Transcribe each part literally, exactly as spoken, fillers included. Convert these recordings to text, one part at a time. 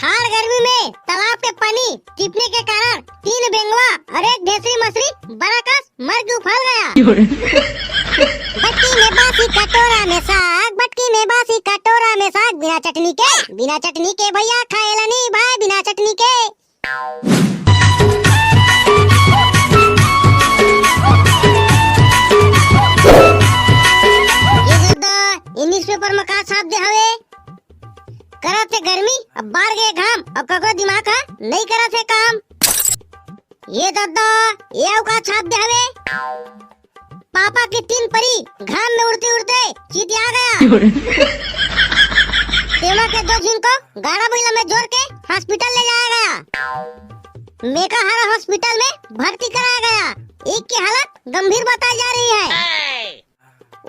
ठाड़ गर्मी में तालाब के पानी टिपने के कारण तीन बेंगवा और एक ढेसरी मछली बरकस मर के उफल गया। बटकी में बासी कटोरा में साग, बटकी में बासी कटोरा में साग, बिना चटनी के, बिना चटनी के भैया खाएला नहीं भाई, बिना चटनी के। ये दादा, ये न्यूज़पेपर में का छाप दे हवे? करत हे गर्मी, अब बार गे घाम, अब ककरो दिमाग ह नहीं करत हे काम। ये दादा, ये अउ का छाप दे हवे? पापा के तीन परी घाम में उड़ते उड़ते चितिया गया। तेमा के दो झिन को गाड़ा बइला में जोर के हॉस्पिटल ले जाया गया। मेकाहारा हॉस्पिटल में भर्ती कराया गया। एक की हालत गंभीर बताई जा रही है।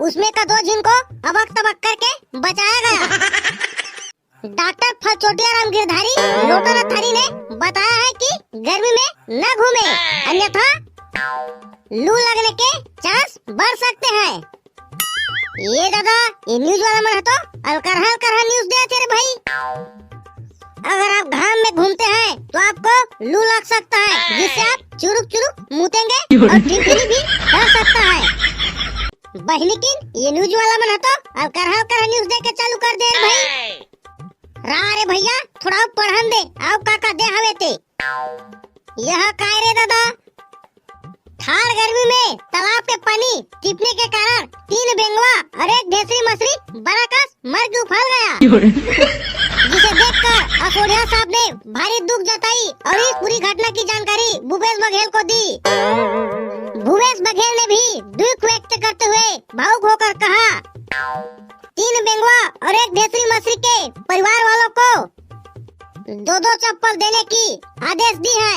उसमें का दो झिन को अबक तबक करके बचाया गया। डॉक्टर फलचोटिया राम गिरधारी लोटन अथारी ने बताया है कि गर्मी में न घूमे, अन्यथा लू लगने के चांस बढ़ सकते हैं। ये दादा, ये न्यूज़ वाला मन ह तो अलकरहा अलकरहा न्यूज़ देथे रे भाई। अगर आप घाम में घूमते हैं तो आपको लू लग सकता है, जिससे आप चुरुक चुरुक मूतेंगे और ठिठुरी भी कर सकता है। बहिनी किन, ये न्यूज़ वाला मन ह तो अलकरहा अलकरहा न्यूज़ दे के चालू कर दे रे भाई। रा रे भैया, थोड़ा अउ पढ़न दे, अउ का का दे हवे ते। यह काय रे दादा? ठाड़ गर्मी में तालाब के पानी टिपने के कारण तीन बेंगवा और एक ढेसरी मछली बरकस मर के उफल गया, जिसे देखकर असोढ़िया साहब ने भारी दुख जताई और इस पूरी घटना की जानकारी भूपेश बघेल को दी। भूपेश बघेल ने भी दुख व्यक्त करते हुए भावुक होकर कहा, तीन बेंगवा और एक ढेसरी मछली के परिवार वालों को दो दो चप्पल देने की आदेश दी है।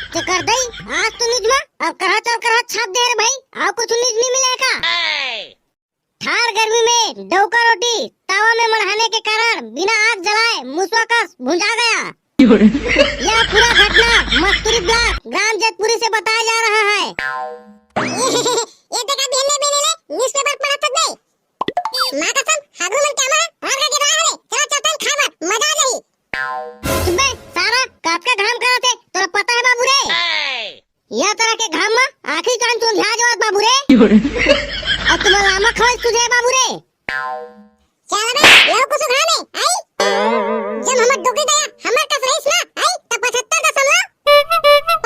तो कर दई, आज तो न्यूज़ में अब करहा चल करहा छाप दे रे भाई, अउ कुछ न्यूज़ नहीं मिलेगा। ठाड़ गर्मी में डौका रोटी तावा में मढ़ाने के कारण बिना आग जलाए मुसवा कस भुंजा गया। यह पूरा घटना मस्तूरी ब्लॉक ग्राम जैतपुरी से बताया जा रहा है। ये देखा बिहने बिहने ले न्यूज़पेपर पढ़त हस बे। माँ कसम, हागरू मन के आमा हर घर के रहा हवे। चला चलतन खाए बर, मजा आ जाही। अबे सारा, कतका घाम करत हे, तोला पता है बाबू रे? यह तरह के घाम में आँखी कान चोंधिया जावत बाबू रे। अउ तुम्हारा लामा खवाई तुझे बाबू रे। चल बे, यह कुछ घाम है, आई? जब हमर डोकरी दया हमर कस रहीस ना, आई, तब पचहत्तर दशमलव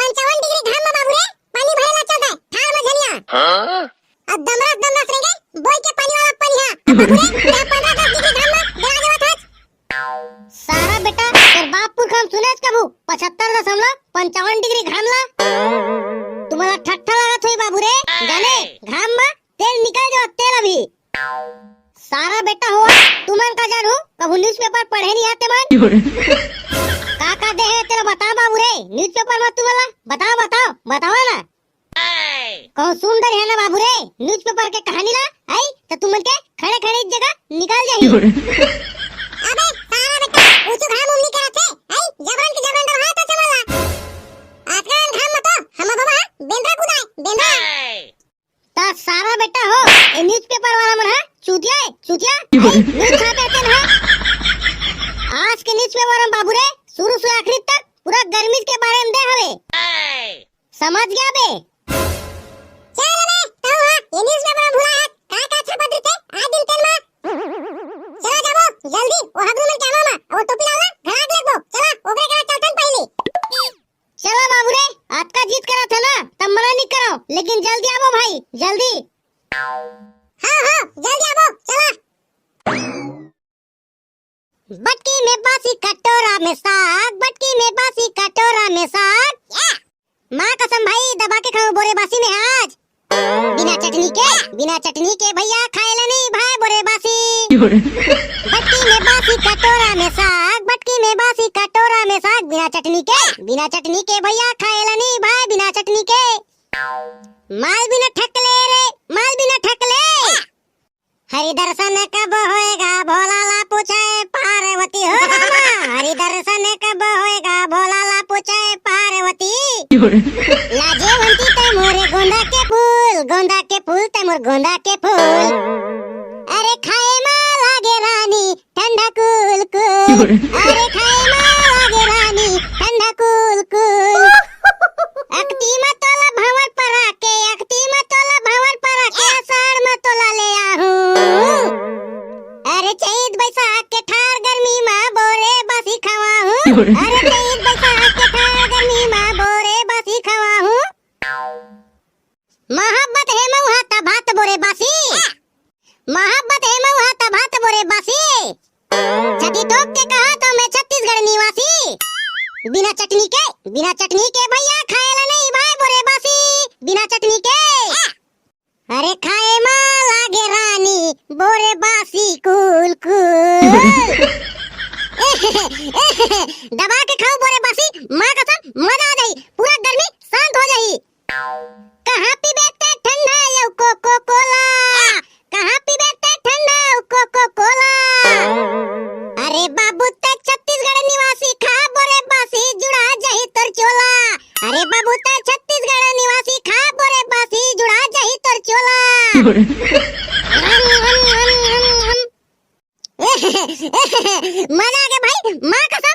पंचावन डिग्री घाम में बाबू रे, पानी भरे ला चलता है, ठाड़ में झनिया। हाँ? अब दमरस दमरस रेंगे, बोई के पानी वाला पानी हा। अब बाबू रे, तें पंद्रह दस डिग्री घाम में जला देवत हस। सारा बेटा, तोर बाप पुरखा हम सुनेच कभू पचहत्तर दशमलव पंचावन डिग्री घाम ला। तुम्हारा ठट्ठा लागत होई बाबू रे, जाने घाम में तेल निकल जावत तेल अभी। सारा बेटा हो, तुमन का जानू, कभू न्यूज़पेपर पढ़े नहीं आते मन। का का दे हे तेला बता बाबू रे, न्यूज़पेपर में तुमन ला बताओ, बताओ, बताओ ना। कहूँ सुन डरे हे ना बाबू रे, न्यूज़पेपर के कहानी ला, आई, तो तुमन के खड़े खड़े एक जगह निकल जाही। अबे सारा बेटा, ऊँचू घाम उमनी करत हे, आई, जबरन के जबरन डरहा तो चमन ला। आजकल घाम में तो हम बाबा बेंदरा कूदाए, बेंदरा। ता सारा बेटा हो, ये न्यूज़पेपर वाला मन हा चूतिया है, चूतिया। आई, न्यूज़ छापे तेन हा। आज के न्यूज़पेपर में बाबू रे, शुरू से आखिरी तक पूरा गर्मी के बारे में दे हवे। समझ गया बे? चल बे, तहूँ हा ये न्यूज़पेपर में भुला है, का का छपत रहिथे आज दिन तेन मा। चला जाबो जल्दी, ओ हगरू मन के आमा मा, ओ टोपी लावला, घड़ा के लेबो। चला, ओकरे करा चलतन पहली। चला बाबू रे, अतका जिद करत हे ना, तब मना नहीं करो, लेकिन जल्दी आबो भाई, जल्दी। हाँ, हाँ, जल्दी आबो, चला। बटकी में बासी कटोरा में साग, बटकी में बासी कटोरा में साग। या! माँ कसम भाई, दबा के खाऊं बोरे बासी में आज। बिना चटनी के, बिना चटनी के भैया खाएला नहीं भाई बोरे बासी। बटकी में बासी कटोरा में साग, बटकी में बासी कटोरा में साग, बिना चटनी के, बिना चटनी के भैया खाएला नहीं भाई बिना चटनी के। माल बिना ठकले रे, माल बिना ठकले। हरि दर्शन कब होएगा भोला ला पूछे पार्वती हो रामा, हरि दर्शन कब होएगा भोला ला पूछे पार्वती। लाजे वंती ते मोरे गोंदा के फूल, गोंदा के फूल ते मोर गोंदा के फूल। अरे खाए मा लागे रानी ठंडा कूल कूल। अरे खाए के ठार गर्मी मा बोरे बासी खवाहूँ। अरे चैत बैसाख के ठार गर्मी मा बोरे बासी खवाहूँ। मोहब्बत हे मउहा त भात बोरे बासी। मोहब्बत हे मउहा त भात बोरे बासी। छाती ठोक के कहा तो मैं छत्तीसगढ़ निवासी। बिना चटनी के, बिना चटनी के भैया खाए ला नहीं भाई बोरे बासी। बिना चटनी के। अरे खाए मा लागे रानी बोरे बासी कुल कुल। दबा के खाऊ बोरे बासी, माँ कसम मजा आ जाही, पूरा गर्मी शांत हो जाही। कहाँ पीबे ते ठंडा अउ कोको कोला, कहाँ पीबे ते ठंडा अउ कोको कोला। अरे बाबू ते छत्तीसगढ़ निवासी खा बोरे बासी जुड़ा जाही तोर चोला। अरे बाबू ते छत्तीसगढ़ निवासी खा बोरे बासी जुड़ा जाही तोर चोला। हम, हम, हम, हम, हम। मजा आ गया भाई, माँ कसम।